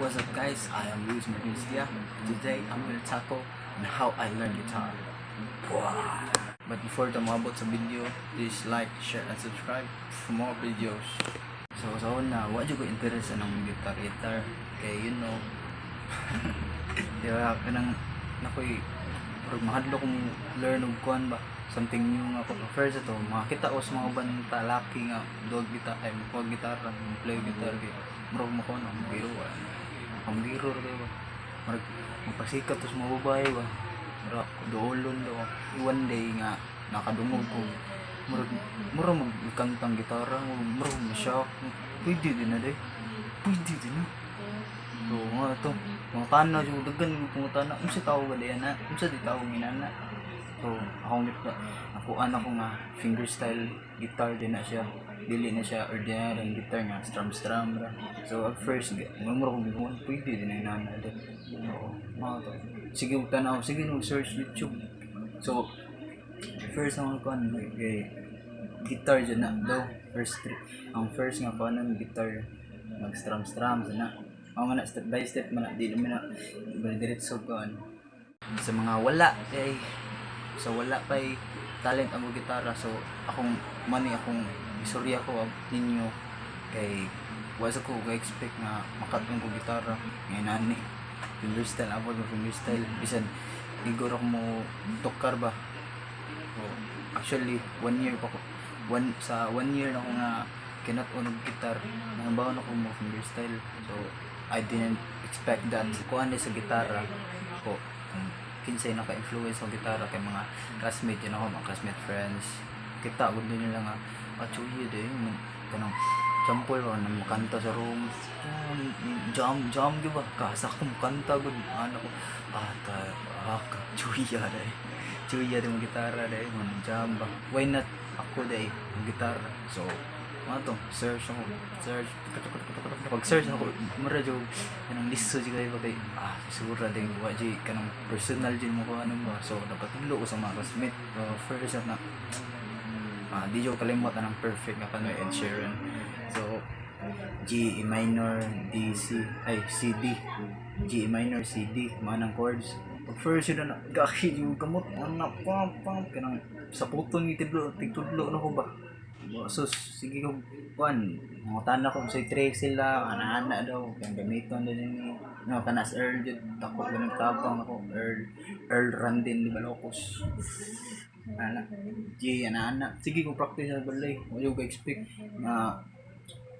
What's up, guys? I am Luis Martinez Dia. Today I'm gonna tackle on how I learn guitar. Wow. But before ta moabot sa video, please like, share, and subscribe for more videos. So sa una, wa jud ko interest sa nang guitar guitar kay di ba, kanang nakoy murag mahadlok kong learn og kuan ba, something new nga ako. First ato makita ko sa mga uban talaki nga duag guitar ay mo gitara, mo play guitar, kay murag mo kuan ang biro, ang biro ra kayo ba, murag magpasikat to sa mga babae ba, murag doolon do. One day nga nakadungog ko, murag murag magkantang gitara, murag mo-shock, pwede din na day, pwede din na. So nga to, mga tana jud, daghan jud mga tana, unsa tawag ba diyan na? Unsa di tawag inana? So akong gitna ako ko nga finger style guitar din na siya. Dili na siya ordinary guitar nga strum strum ra. So at first mura ko gibuon, pwede din na inana din. Oo, mga to. Sige ug tanaw, sige no search YouTube. So first ang kuan kay guitar dyan na daw first three, ang first nga kuanan guitar mag strum strum sa na. Mao man na, step by step man na, di naman na diretso kuan. Sa mga wala kay, so wala pay talent ang gitara, so akong money, akong istorya ko ninyo kay wa sa ko ga expect nga makat-on ko gitara ngayon ani finger style, abot mo finger style, bisan igor ako mo tukar ba. So, actually one year pa ko, one sa one year na ako nga kinat-on og guitar, nangabaw na ko mo finger style. So I didn't expect that. Kuan sa gitara ko, kung kinsay naka-influence sa gitara kay mga classmate yun ako, mga classmate, friends, kita gud nila nga ah, chuyi de kanang sample ba na makanta sa room, jam jam gyud ba, kasa ko makanta gud ano ko, ah ta ah ka chuya dai, chuya di mo gitara dai mo jam ba, why not ako dai mo gitara? So mga to, search ako, search. Pag search ako, mura jud kanang lisod jud kayo ba, kay ah siguro din wa jud kanang personal jud mo ko ano ba. So napatudlo ko sa mga classmate. So, first na ah, di jud kalimot anang perfect nga kano, Ed Sheeran. So G, E minor, D, C, ay C, D, G, E minor, C, D, mga nang chords. Pag first yun na gaki yung kamot ana, pam pam, kanang sa putong itidlo tigtudlo na ko ba. So sige ko kuan, mga tana ko sa trick sila ana-ana daw kang gamiton din ni no kana sa Earl jud ako ganang tabang ako Earl Earl Randin di Balocos ana G ana ana. Sige ko practice sa balay, wala ko expect nga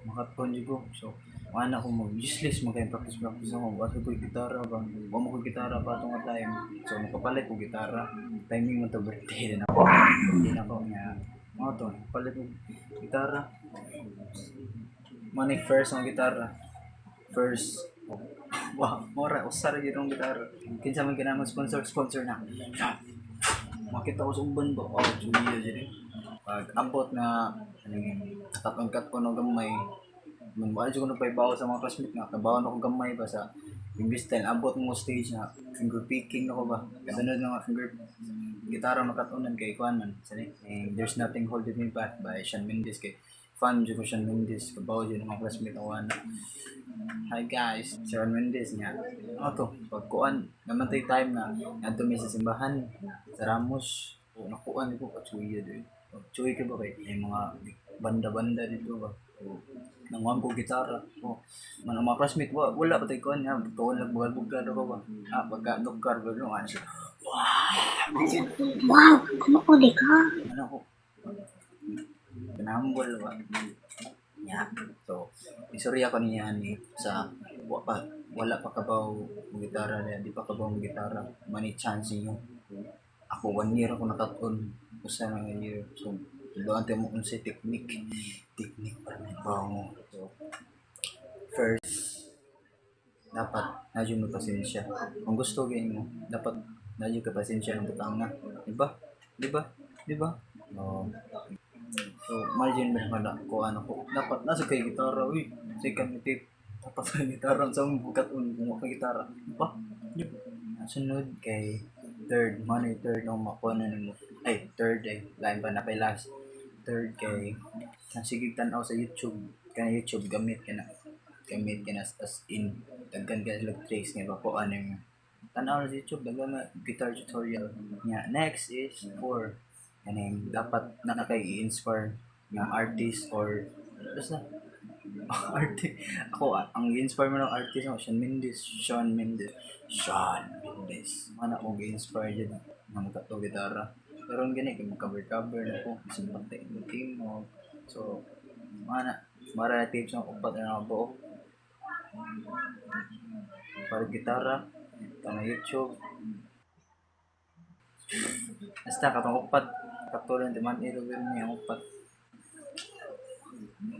makaton jud ko. So ana ko mag useless man kay practice practice ako, wa ko gitara ba, wa mo ko gitara pa atong nga time. So makapalit ko gitara timing mo to, birthday din ako, birthday na ako nga mga to, palit ko gitara. Money first ang gitara first, oh, wow, mora usar gyud ang gitara. Kinsa man kinahanglan sponsor, sponsor na. Makita ko sa uban ba, oh chuya jud eh. Pag abot na anong katon-katon og gamay man, wala jud ko nagpaibaw sa mga classmate nga kabaw na ko gamay ba sa finger style. Abot mo stage na finger picking na ko ba, kasunod nga finger gitara makatunan kay kuan man sani eh, "There's Nothing Holding Me Back" by Shawn Mendes, kay fan jud ko Shawn Mendes. Kabaw jud ng mga classmate ako ana. Hi guys, Shawn Mendes niya. Ano to, pagkuan naman tay time na ngadto mi sa simbahan sa Ramos o nakuan ko katsuya doy. Tsuy ka ba kay may mga banda-banda dito ba. O nanguan ko gitara. O man ang mga classmate wa, wala pa tay kuan nga tuon lang bugal-bugal ko ba. Ah, pagka dokar ba no ano siya. Wow, kumukuli ka. Ano ko? Pinahambol ba? Yeah. So, istorya ko niya ni sa wa pa, wala pa kabaw mo gitara niya, di pa kabaw mo gitara. Many chance niyo. Ako one year ako nakat-on, usa na nga year. So, tuluan tayo mo unsay technique. Technique para may mo. So, first, dapat na mo pasensya. Kung gusto gyud mo, dapat na ka pasensya ng butanga. Di ba? Di ba? Di ba? Oh. So, imagine mo na ko ano ko. Dapat nasa kay gitara, uy. Second tip. Dapat sa gitara sa bukat un kung ka gitara. Di ba? Di ba? Sunod kay third, money third no makuha na nimo. Ay, third ay lain pa na kay last. Third kay sige tanaw sa YouTube. Kay YouTube gamit ka na. Gamit kay as in daghan kay sila tricks nga makuha nimo. Tan-aw sa YouTube, daghan na guitar tutorial. Nya next is for kaning dapat na kay i-inspire nga artist or basta artist. Ako, ang i-inspire mo ng artist ako, Shawn Mendes, Shawn Mendes, Shawn Mendes. Mana ako gi-inspire jud nga magkato gitara. Pero ang gani kay cover cover na ko bisan pati mo tingog. So, mana mara na tips ang upat na buok. Para gitara, tana YouTube. Basta katong upat katulad di man ilugin niya ang upat.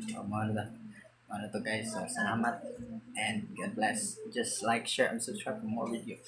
So, mga na. Ano to, guys. So, salamat and God bless. Just like, share, and subscribe for more videos.